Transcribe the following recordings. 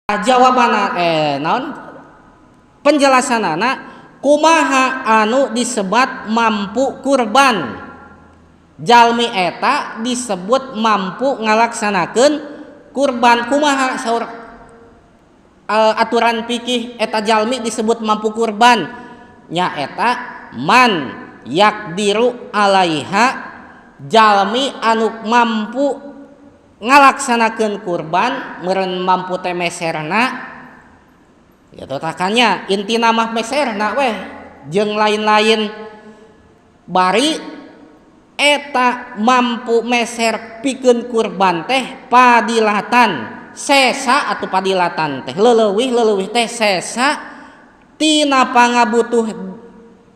Jawaban naon penjelasanana, kumaha anu disebat mampu kurban? Jalmi eta disebut mampu ngalaksanakeun kurban kumaha? Saur aturan fikih, eta jalmi disebut mampu kurban nyaeta man yaqdiru alaiha, jalmi anu mampu ngalaksanakeun kurban. Meureun mampu teh meserna gitu takannya, intina mah meserna weh jeung lain-lain. Bari eta mampu meser pikeun kurban teh fadilatan, sesa atau fadilatan teh leleuwih, leleuwih teh sesa tina pangabutuh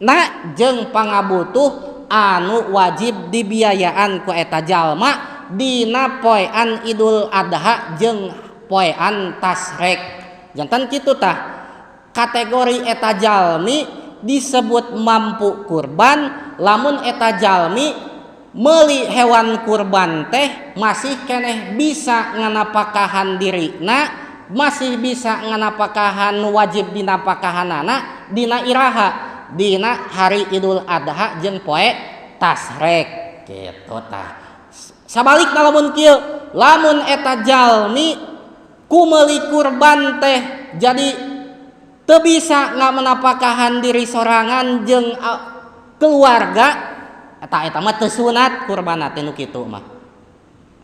na jeung pangabutuh anu wajib dibiayaan ku eta jalma dina poean Idul Adha jeung poean tasrek. Janten kitu tah kategori eta jalmi disebut mampu kurban, lamun eta jalmi meuli hewan kurban teh masih keneh bisa nganapakahan dirina, masih bisa nganapakahan wajib dinapakahanana dina iraha? Dina hari Idul Adha jeung poe tasrek gitu tah. Sabalikna lamun kieu, lamun eta jalmi ku meuli kurban teh jadi teu bisa nganapakahan diri sorangan jeung keluarga, eta eta mah teu sunat kurban teh nu kitu mah.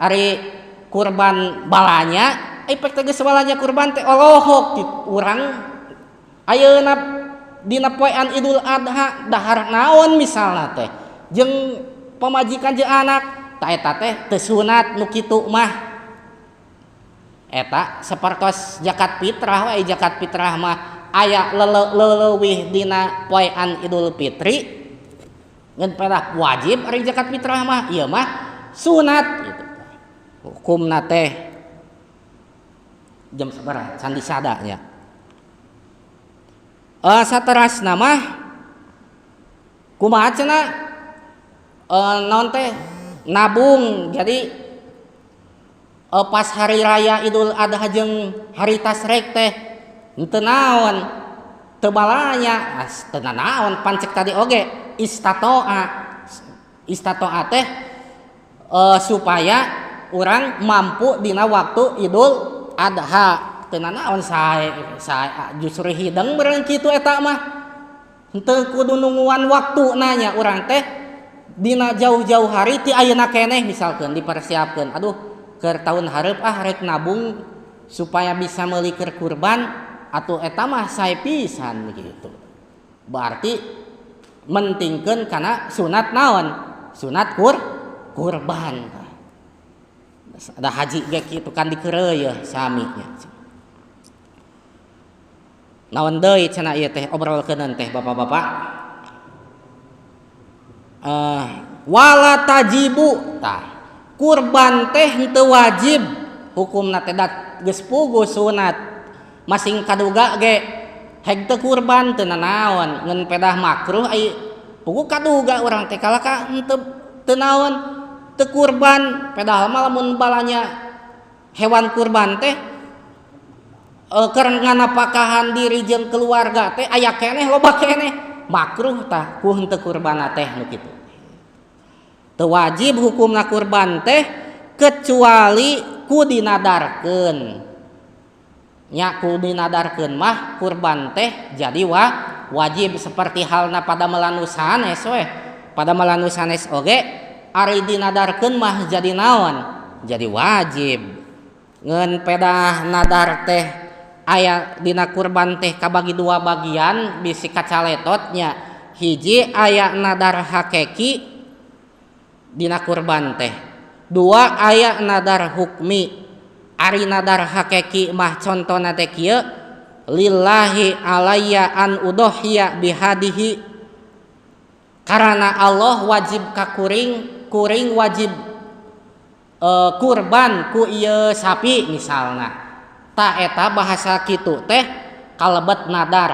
Ari kurban balanya, efek teh geus balanya kurban teh olohok urang ayeuna dina poean Idul Adha dahar naon misalna teh jeung pamajikan jeung anak, tah eta teh teu sunat nu kitu mah. Eta sapertos zakat fitrah we. Zakat fitrah mah aya leleuwih dina poean Idul Fitri, ngan pedah wajib. Ari zakat fitrah mah ieu mah sunat gitu hukumna teh. Jam sabaraha can disada nya? Saterasna mah kumaha cenah, naon teh, nabung. Jadi pas hari raya Idul Adha jeung hari tasrek teh henteu naon, teu balanya, teu naon. Pan cek tadi oge istatoa, istatoa teh supaya urang mampu dina waktu Idul Adha. Teu naon, sae sae, justru hideng meureun kitu. Eta mah henteu kudu nungguan waktu nanya urang teh dina jauh-jauh hari ti ayeuna keneh misalkeun dipersiapkeun, aduh, keur tahun hareup ah rek nabung supaya bisa meuli keur kurban, atau eta mah sae pisan gitu. Berarti mentingkeun kana sunat naon, sunat kurban. Ada haji ge kitu kan, dikeureuy sami nya. Naon deui cenah ieu teh obrolkeun teh, Bapak-bapak? Wala tajibu tah, kurban teh henteu wajib hukumna teh, dat geus puguh sunat. Masing kaduga ge heg teu kurban teu nanaon, ngan pedah makruh. Ai puguh kaduga urang teh kalah ka henteu, teu naon teu kurban. Pedah mah lamun balanya hewan kurban teh keur nganapakahan diri jeung keluarga teh aya keneh, loba keneh, makruh tah ku henteu kurban teh nu kitu. Teu wajib hukumna kurban teh kecuali ku dinadarkeun nya. Ku dinadarkeun mah kurban teh jadi wajib, seperti halna padamelan nu sanes we. Padamelan nu sanes oge ari dinadarkeun mah jadi naon? Jadi wajib. Ngan pedah nadar teh aya dina kurban teh kabagi dua bagian, bisi kacaletotnya. Hiji, aya nadar hakiki dina kurban teh. Dua, aya nadar hukmi. Ari nadar hakiki mah contona teh kieu: lillahi alayya an udhiya bihadihi, karena Allah wajib ka kuring, kuring wajib kurban ku ieu sapi misalna. Ta eta bahasa kitu teh kalebet nadar,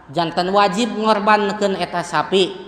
janten wajib ngorbankeun eta sapi.